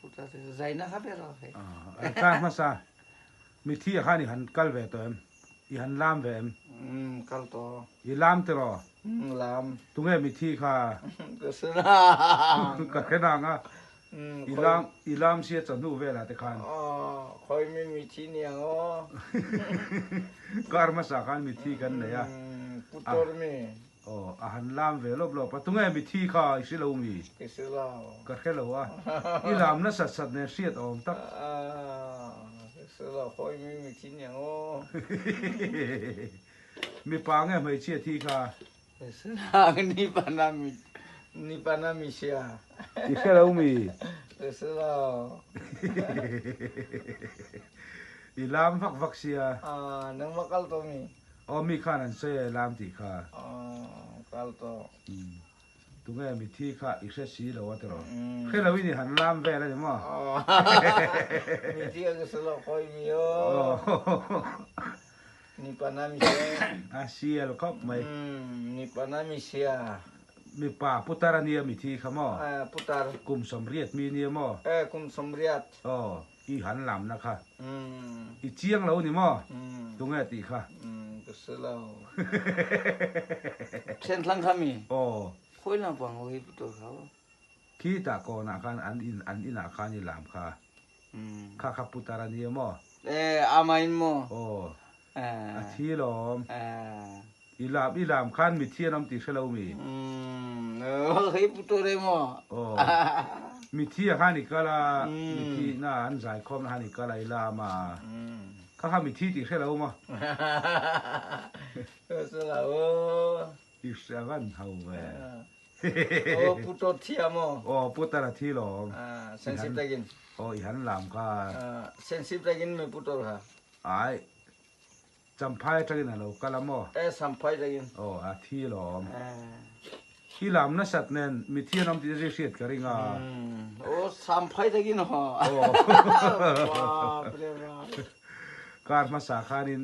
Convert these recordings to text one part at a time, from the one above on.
Putar te chu zaina kha ber aw hei. Ka hmasa mithi ah khan i han kal ve tawh em? I han lam ve em? Umm kal tawh. I lam tiraw? Umm lam. Tunge mithi kha? Ka hre nang. Ka hre nang a. I lam i lam sia chawhnu velah te khan. Aw khawi mi mithi niang aw. Kar hmasa khan mithi kan nei a. Umm putar mi. Aw, a han lam ve lawp lawp a, tunge mithi kha i hre lo mi? Ka hre lo. Ka hre lo a, i lam nasat sat nen hriat awm tak. Ka hre lo, khawi mi mithi niang aw. Mipa nge hmeichhia thi kha? Ka hre lo, nipana mi, nipana mi sia. I hre lo mi? Ka hre lo. I lam vak vak sia. Nangmah kal tawh mi? Aw mi khan an sawi e lam tih kha. Aw kal tawh. Tunge mithi kha i hre si lo a tiraw. Hre lo in i han lam vel a ni maw. Mithi a ka hre lo khawi mi aw. Nipa na mi sia. A sial khawp mai. Nipa na mi sia. Mipa putar a nia mithi kha maw. Putar. Kum 80 mi nia maw. Kum 80. Aw. I han lamna kha i chiang lo ni maw? Tunge tih kha? Ka hre lo. Then thlang kha mi? Aw. Khawi lampang ho hi putar kha aw. Khitah kawnah khan an in an inah khan i lam kha. Kha kha putar a nia maw? E, ama in maw? Aw. A thi lawm. I lam i lam khan mithi an awm tih hre lo mi? Umm hei putar e maw? Aw. Mithi ah khan i kal a, mithi na an zai khawm na khan i kal a i lam a. Kha kha mithi tih hre lo maw? Hre lo aw. I hre van ho ve. Aw putar thi a maw? Aw putar a thi lawm. Sensitive takin. Aw i han lam kha. Sensitive takin mi putar kha. Ai. Champhai atangin a lo kal a maw? E, Champhai atangin. Aw, a thi alawm. I lam nasat nen mithi an awm tih zir hriat ka ring a. Aw, Champhai atangin haw. Baap re baap. Kar hmasa khanin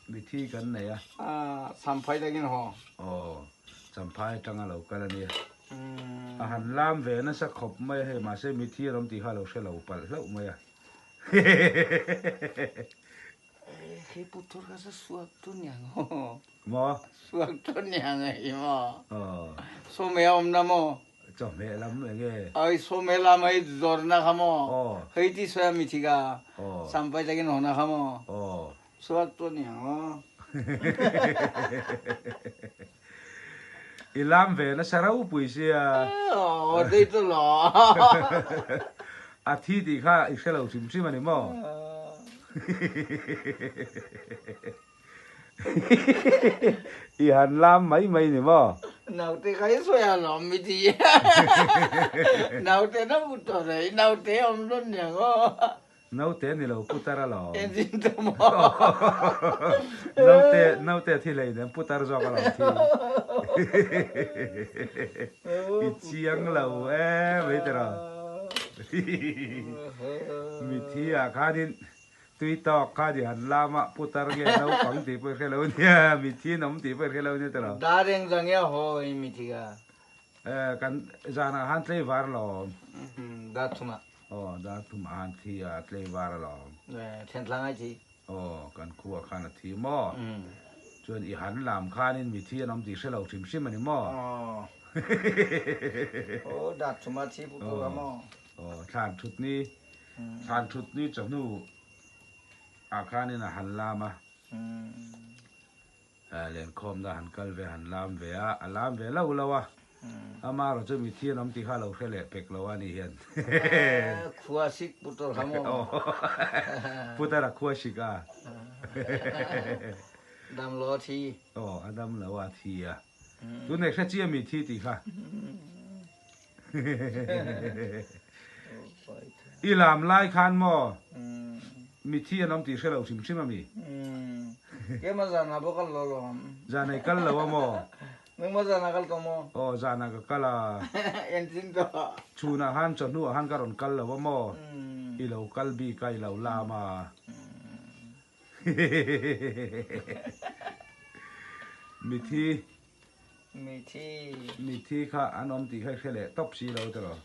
mithi kan nei a. Champhai atangin haw. Aw, Champhai atanga lo kal a nia. A han lam ve nasa khawp mai a hei, mahse mithi an awm tih kha a lo hre lo palh hlauh mai a. Khi puthur kha sa suak tu niang aw. Maw? Suak tu niang ei maw? Aw. Sawme a awm na maw? Chawhmeh lam enge? Ai sawme lam hei zawr na kha maw? Aw. Hei ti sawi a mi thi ka. Aw. Sampai takin haw na kha maw? Aw. Suak tu niang aw. I lam ve nasa ropui sia. Aw dei tu lo. A thi tih kha i hre lo hrim hrim a ni maw? I han lam mai mai ni maw? Naute kha i sawi a lawm mi ti. Naute na hmu tawh rei, naute awm dawn niang aw. Naute ni lo putar a lawm. Engine te maw? Naute naute a thi hlei nen putar zawk a lo thi. I chiang lo e mai tiraw. Mithi ah khanin tui tawk kha ni han lam a putar nge naupang tih pawh i hre lo nia mithi an awm tih pawh i hre lo nia tiraw. Dar eng zang nge haw i mithi kha? Kan zanah khan tleivar lawm. Dar thumah. Aw, dar thum a han thi a, tleivar alawm. Thentlang ai thi. Aw, kan khua khan a thi maw? Chuan i han lam khanin mithi an awm tih hre lo hrim hrim a ni maw? Aw, dar thum a thi pu tur a maw? Aw, thlan thut ni, thlan thut ni chawhnu ah khanin a han lam a. Lenkhawmna han kal ve han lam ve a, a lam ve lo lo a, amaherawh chu mithi an awm tih kha a lo hre leh pek lo a ni hian. Khua sik putar kha maw? Putar a khua sik a. Dam lo a thi. Aw, a dam lo a thi a. Tunei hre chiah mi thi tih kha. I lam lai khan maw mithi an awm tih hre lo hrim hrim a mi? Keimah zanah pawh kal lo lawm. Zanah i kal lo a maw? Nangmah zanah kal tawh maw? Aw zanah ka kal a. Engtin tawh? Chhunah khan chawhnuah khan ka rawn kal lo a maw? I lo kal bik a i lo lam a. Mithi. Mithi. Mithi kha an awm tih kha i hre leh tawp si lo tiraw?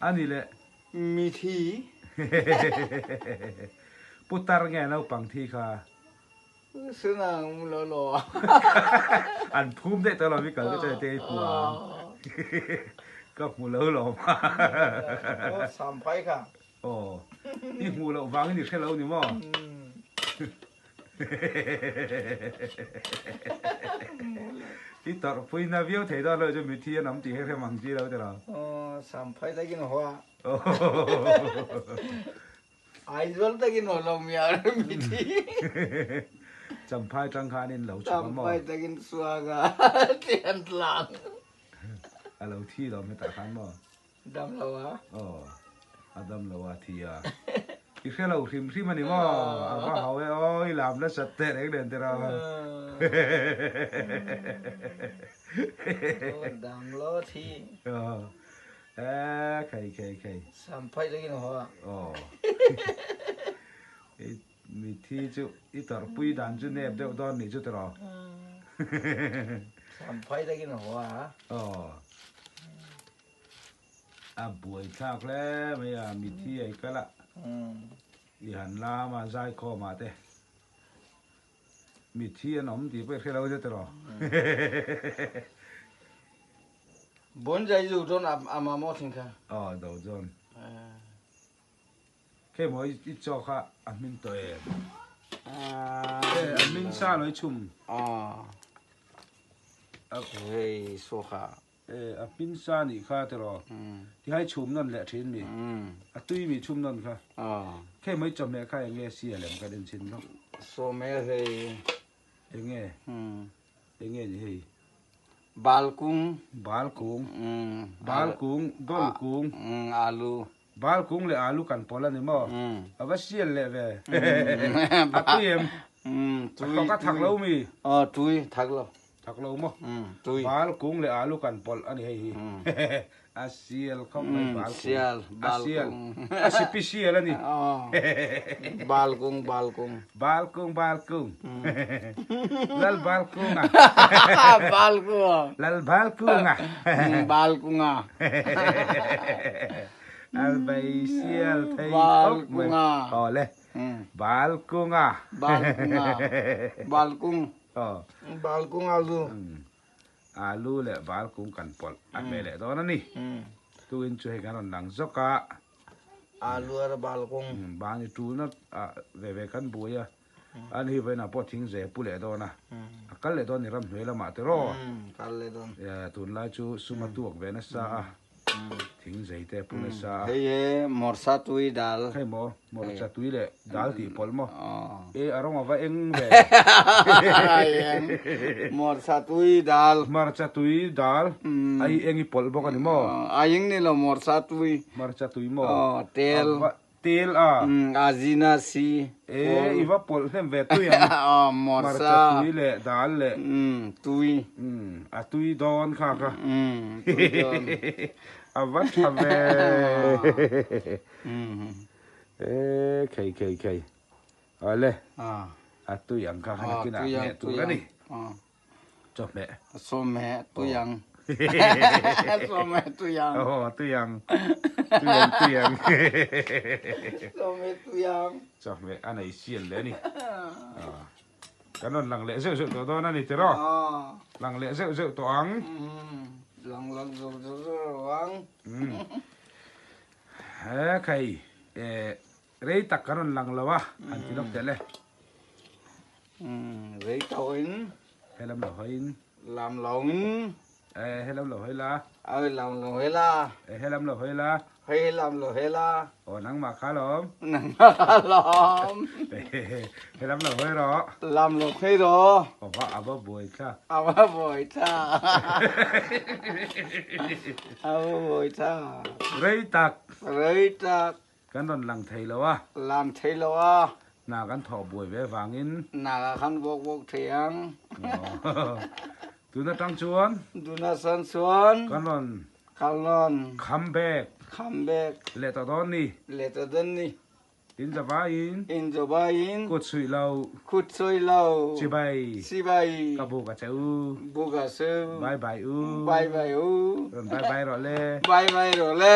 A ni leh. Mithi. Putar nge naupang thi kha? Sunang mu lo lo. An phum daih tawh lo mi kal te chuan te i hmu ang. Ka hmu lo lawm. Aw samphai kha. Aw i hmuh loh vangin i hre lo ni maw? I tawrh pui na viau thei dawn lo chu mithi an awm tih hi hrem ang chi lo tiraw? Aw samphai takin haw a. Aizawl takin haw lo mi a mithi. Champhai tang khan in lo chhuk a maw? Champhai takin suak a tian tlang. A lo thi lo hetah khan maw? Dam lo a. Aw, a dam lo a thi a. I hre lo hrim hrim a ni maw? A va hau e aw, i lam nasat teh reng nen tiraw. Dam lo a thi. Aw, e khei khei khei. Samphai takin haw a. Aw. I mithi chu i tawrhpui dan chu nep deuh dawn nih chu tiraw. Samphai takin haw a. Aw. A buai thlak hle mai a, mithi ei kal a, i han lam a zaikhawm ah te mithi an awm tih pawh i hre lo zet erawh. Bon zai zu dawn a mamawh thin kha. Aw do dawn. Kei maw i chaw kha a hmin tawh em? E a hmin sa lo i chhum. Aw. Hei saw kha. E a hmin sa nih kha tiraw? Tihai chhum nawn leh thin mi? A tui mi chhum nawn kha? Kei maw i chawhmeh kha eng nge sia lem kan en chhin lawk. Chawhmeh hei. Eng nge? Eng nge ni hei? Balkung. Balkung. Balkung, dawlkung. Alu. Bal kung leh alu kan pawl a ni maw? A va sial leh ve. A tui em? A thawk a thak lo mi? Aw tui, thak lo. Thak lo maw? Tui. Bal kung leh alu kan pawlh a ni hei hi. A sial khawp mai bal kung. Sial, bal kung. A sipi sial a ni. Bal kung, bal kung. Bal kung, bal kung. Lal bal kunga. Bal kunga. Lal bal kunga. Bal kunga. Al bai sial thei khawp mai. Aw le. Bal kunga. Bal kunga. Bal kung. Bal kung alu. Alu leh bal kung kan pawlh a hmeh leh dawn a ni. Tuin chu hei kan rawn lang zawk a. Alu ar bal kung. Bani tulna ve ve kan buai a. An hi vawiinah pawh thing ze pu leh dawn a. A kal leh dawn ni ram hnuai lamah te raw. Kal leh dawn. Tunlai chu sum a tuak ve nasa a. Thing zei te pu nasa a. Hei he morsa tui dal. Hei maw morsa tui leh dal tih pawlh maw. E a rawng a va eng ve. Morsa tui dal. Hmarcha tui dal. Ai eng i pawlh bawk a ni maw? Ai eng ni lo morsa tui. Hmarcha tui maw? Aw tel. Tel a. A zina si. E i va pawlh hnem ve tui ang. Aw morsa. Hmarcha tui leh dal leh. Tui. A tui dawn kha kha. Tui dawn. A va tha ve. E khei khei khei. Awle. A tui ang kha kha nakinah hmeh tur a ni. Chawhmeh. Chawhmeh tui ang. Chawhmeh tui ang. Aw tui ang. Tui ang tui ang. Chawhmeh tui ang. Chawhmeh a nei sial leh a ni. Kan rawn lang leh zeuh zeuh tawh dawn a ni tiraw? Lang leh zeuh zeuh tawh ang. Lang lang zeuh zeuh tawh ang. He khai Rei tak kan rawn lang lo a, han ti lawk teh le. Rei tawhin. He lam lo hawiin. Lam lawngin. Eh, he lam lo hawi la. Oi, lam lo hawi la. Eh, he lam lo hawi la. Hei lam lo hawi la. Aw, nangmah kha lawm. Nangmah kha lawm. He lam lo hawi rawh. Lam lo hawi rawh. Aw, va, a va buai thla. A va buai thla. A va buai thla. Rei tak. Rei tak. Kan rawn lang thei lo a. Lang thei lo a. Hna kan thawh buai ve vangin. Hna ka khan vawk vawk thei ang. Tun atang chuan. Tun atang chuan. Kan rawn. Kan rawn. Come back. Come back. Leh tawh dawn ni. Leh tawh dawn ni. In zavaiin. In zavaiin. Kut suih lo. Kut suih lo. Chibai. Chibai. Ka buk a che u. Buk a che u. Bye bye u. Bye bye u. Rawn bye bye rawh le. Bye bye rawh le.